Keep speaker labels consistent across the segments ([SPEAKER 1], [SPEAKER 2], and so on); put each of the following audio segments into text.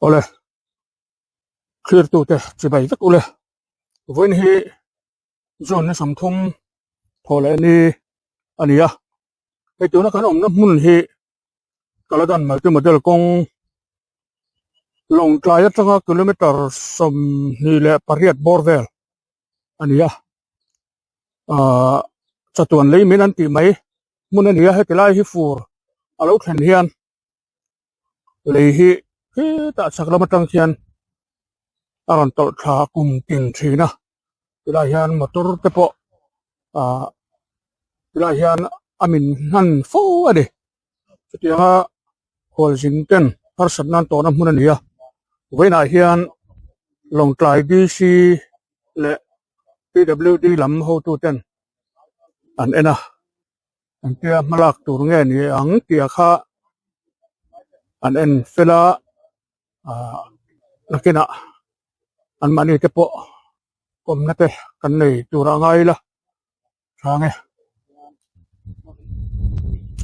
[SPEAKER 1] Awle thlirtute chibai vek ule vawiin hi June ni 30 thaw leh ni a ni a hei tuna kan awmna hmun hi Kaladan multi model kawng Lawngtlai atanga kilometer 28 bawr vel a ni a ahh chatuan lei min an tih mai hmun a ni a heti lai hi fur a lo thlen hian. Lei hi hetah chhak lam atang khian a rawn tawlh thla kum tin thin a tilai hian motor te pawh ah tilai hian a min hman fo a ni chutianga khualzin ten harsat nan tawhna hmun a ni a vawiinah hian Lawngtlai D_C leh P_W_D lam hotu ten an en a. Engtia hmalak tur nge ni ang tih ah kha an en fel a ahh nakinah anmahni te pawh awmna te kan nei tur a ngai ila chang e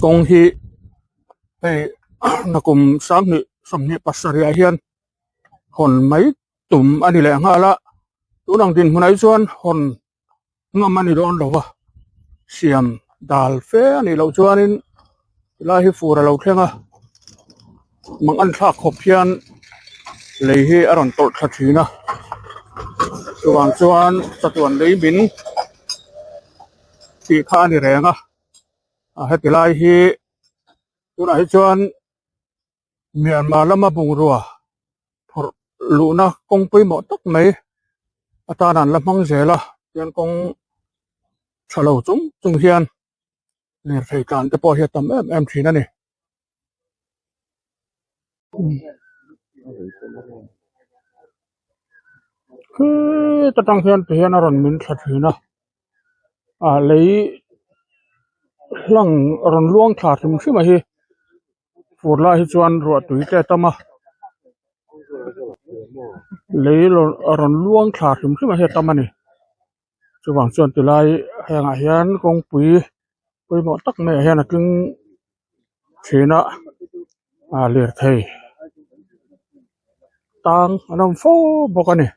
[SPEAKER 1] kawng hi hei nakum 2027 ah hian hawn mai tum a ni leh nghal a tun ang dinhmunah hi chuan hawn ngam a ni dawn lo va siam dal fe a nih loh chuanin tilai hi fur a lo thleng a mang an thlak khawp hian lei hi a rawn tawlh thla thin a chuvang chuan chatuan lei min tih kha a ni reng a a heti lai hi tunah hi chuan Myanmar lama bungrua phawrh luhna kawng pawimawh tak mai atan an la hmang zel a tian kawng tha lo chung chung hian lirthei tlan te pawh hi a tam em em thin a ni. Khit atang hian ti hian a rawn min thla thin a ah lei hlang rawn luang thla hrim hrim a hi. Fur lai hi chuan ruah tui te a tam a lei a rawn luang thla hrim hrim a hi a tam a ni chuvang chuan tilai hengah hian kawngpui pawimawh tak maiah hian a tling thin a ah lirthei tang an awm fo bawk a ni.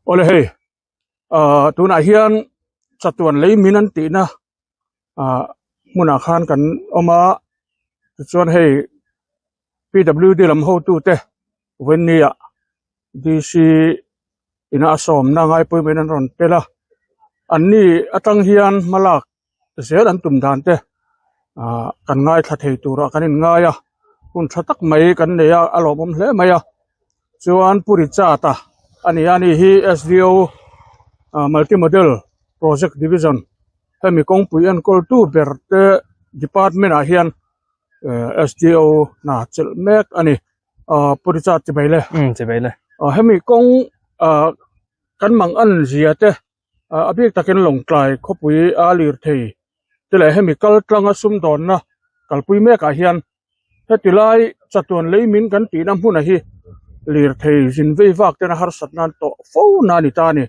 [SPEAKER 1] Awle hei. Ahh tunah hian chatuan lei min an tihna ahh hmunah khan kan awm a tichuan hei P W D lam hotute vawinia D C ina a sawmna ngai pawimawhin an rawn tel a anni atang hian hmalak zel an tum dan te ahh kan ngaithla thei turah kan inngai a hun tha tak mai kan nei a a lawmawm hle mai a chuan Pu Richard a ani a ni hi S D O ah multi model project division hemi kawngpui enkawl tu ber te department ah hian eh S D O hna chelh mek a ni ah Pu Richard chibai le
[SPEAKER 2] chibai le
[SPEAKER 1] ah hemi kawng ah kan mang an zia te. A bik takin Lawngtlai khawpui a lirthei te leh hemi kal tlanga sumdawnna kalpui mekah hian heti lai chatuan lei min kan tihna hmunah hi lirthei zin vei vak tena harsat nan tawh fo na a ni ta a ni.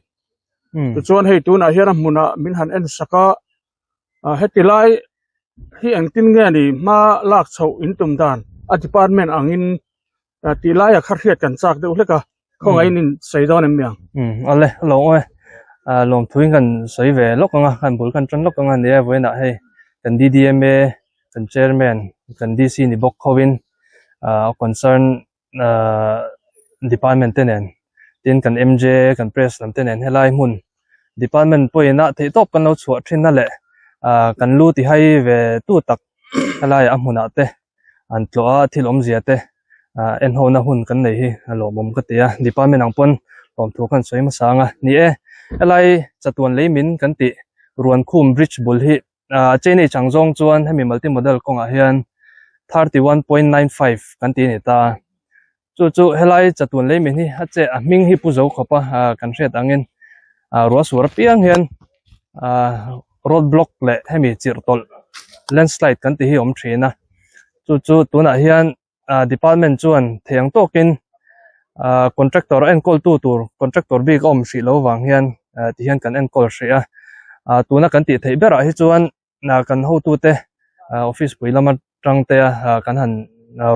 [SPEAKER 1] Tichuan hei tunah hian a hmunah min han en sak a, heti lai hi engtin nge ni hma lak chhoh in tum dan a department angin tih laia kha hriat kan chak deuh hlek a khawngaihin in sawi dawn em niang
[SPEAKER 2] awle lawm awm e lawmthuin kan sawi ve lawk ang a kan bul kan tan lawk ang a nia vawiinah hei kan D_D_M_A kan chairman kan D_C ni bawk hovin concern department te nen tin kan M_J kan press lam te nen helai hmun department pawhin a theihtawp kan lo chhuah thin a leh kan lu ti hai ve tu tak helaiah a hmunah te. an tlawh a thil awmzia te ah en ho na hun kan nei hi a lawmawm ka ti a department ang pawn lawmthu khan sawi hmasa ang a ni e helai chatuan lei min kan tih Ruankhum bridge bul hi ah chainage ang zawng chuan hemi multi model kawngah hian 31.95 kan ti a ni ta chu chu helai chatuan lei min hi a che a hming hi pu zo khawp a ah kan hriat angin ah ruah suar apiang hian ah road block leh hemi chirh tawlh landslide kan tih hi a awm thin a chu chu tunah hian ah department chuan thei ang tawkin ah contractor a enkawl tu tur contractor bik a awm hrih loh vang hian ah ti hian kan enkawl hrih a ah tuna kan tih theih berah hi chuan ah kan hotute. Office pui lama tang te a kan han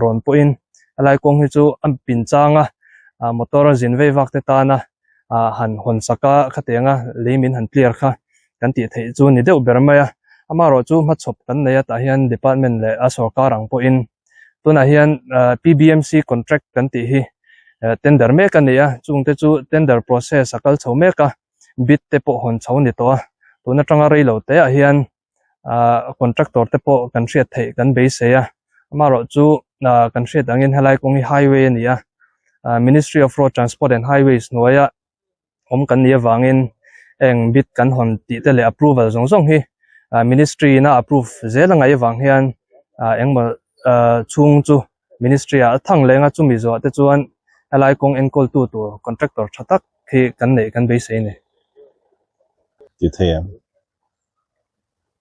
[SPEAKER 2] rawn pawhin helai kawng hi chu a pin chang a motor a zin vei vak te tana han hawn sak a khatiang a lei min han clear kha kan tih theih chu ni deuh ber mai a amaherawh chu hmachhawp kan nei a tah hian department leh a sorkar ang pawhin tunah hian P_B_M_C contract kan tih hi tender mek a ni a chungte chu tender process a kal chho mek a bid te pawh hawn chho a ni tawh a tun atanga rei lo te ah hian ahh contractor te pawh kan hriat theih kan beisei a amaherawh chu ah kan hriat angin helai kawng hi highway a ni a ah ministry of road transport and highways hnuaia awm kan nih avangin eng bid kan hawn tih te leh approval zawng zawng hi ah ministry in a approve zel a ngaih avang hian ah engmaw ah chhung chu ministry ah a thang leng a chumi zawh te chuan helai kawng enkawl tu tur contractor tha tak hi kan neih kan beisei a ni.
[SPEAKER 3] Ti thei em?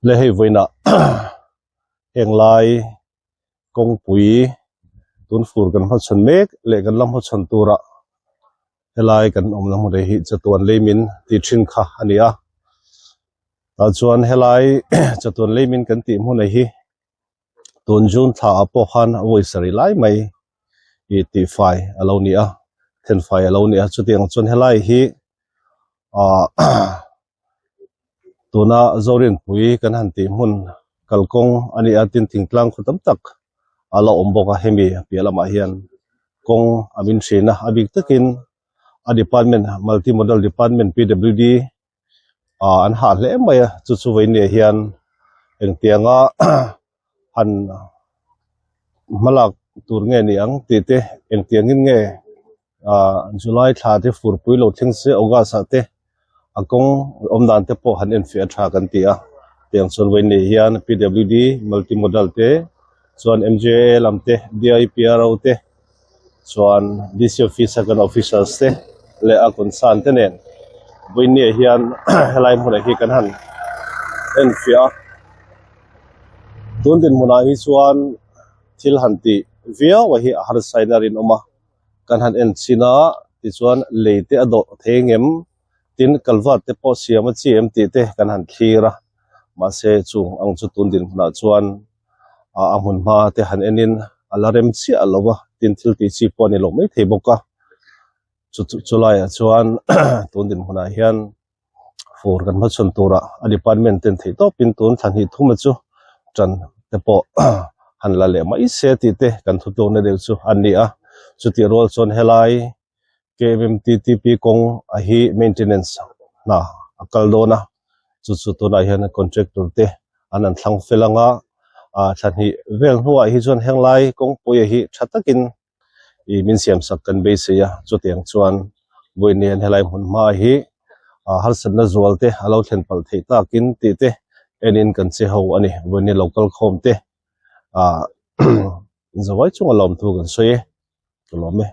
[SPEAKER 3] Le hei vawiinah heng lai kawngpui tun fur kan hmachhawn mek leh kan la hmachhawn turah helai kan awmna hmun hi chatuan leimin tih thin kha a ni a tah chuan helai chatuan leimin kan tih hmun hi tun June thla ah pawh khan a vawi sarih lai mai ih tihfai a lo ni a thenfai a lo ni a chutiang chuan helai hi ah. Tuna Zorinpui kan han tih hmun kalkawng a ni a, tin thingtlang khaw tam tak a la awm bawk a, hemi piah lamah hian kawng a min thin a, a bik takin a department multi modal department P_W_D ah an hah hle mai a, chu chu vawinia hian engtianga han hmalak tur nge ni ang tih te engtiangin nge ah July thla te furpui lo thleng se August ah te a kawng awm dan te pawh han enfiah a tha kan ti a tiang chuan vawiin nei hian P W D multi modal te chuan M J A lam te D I P R O te chuan D C office a kan officers te leh a concern te nen vawiin ni ah hian helai hmunah hi kan han enfiah a tun dinhmunah hi chuan thil han tih viau a hi a harsa in a rinawm a. kan han en chhin a tichuan lei te a dawh thei ngem tin kalvat te pawh siam a chi em tih te kan han thlir a mahse chung ang chu tun dinhmunah chuan ah a hmun hma te han en in a la rem chiah lo a tin thil tih chi pawh a ni lo maithei bawk a chu chu laiah chuan tun dinhmunah hian. Fur kan hmachhawn turah a department ten theih tawpin tun thla hnih thuma chu tan te pawh han la leh mai se tih te kan thutlukna deuh chu a ni a, chutih rual chuan helai K_M_M_T_T_P kawng a hi maintenance hna a kal dawn a, chu chu tunah hian contractor te an han thlang fel anga ah thla hnih vel hnuah hi chuan henglai kawngpui a hi tha takin ih min siam sak kan beisei a chutiang chuan vawiin hian helai hmun hma hi ah harsatna zual te a lo thlen palh theih takin tih te enin kan che ho a ni vawiin hi lo kal khawm te ah zawai chunga lawmthu kan sawi e ka lawm e.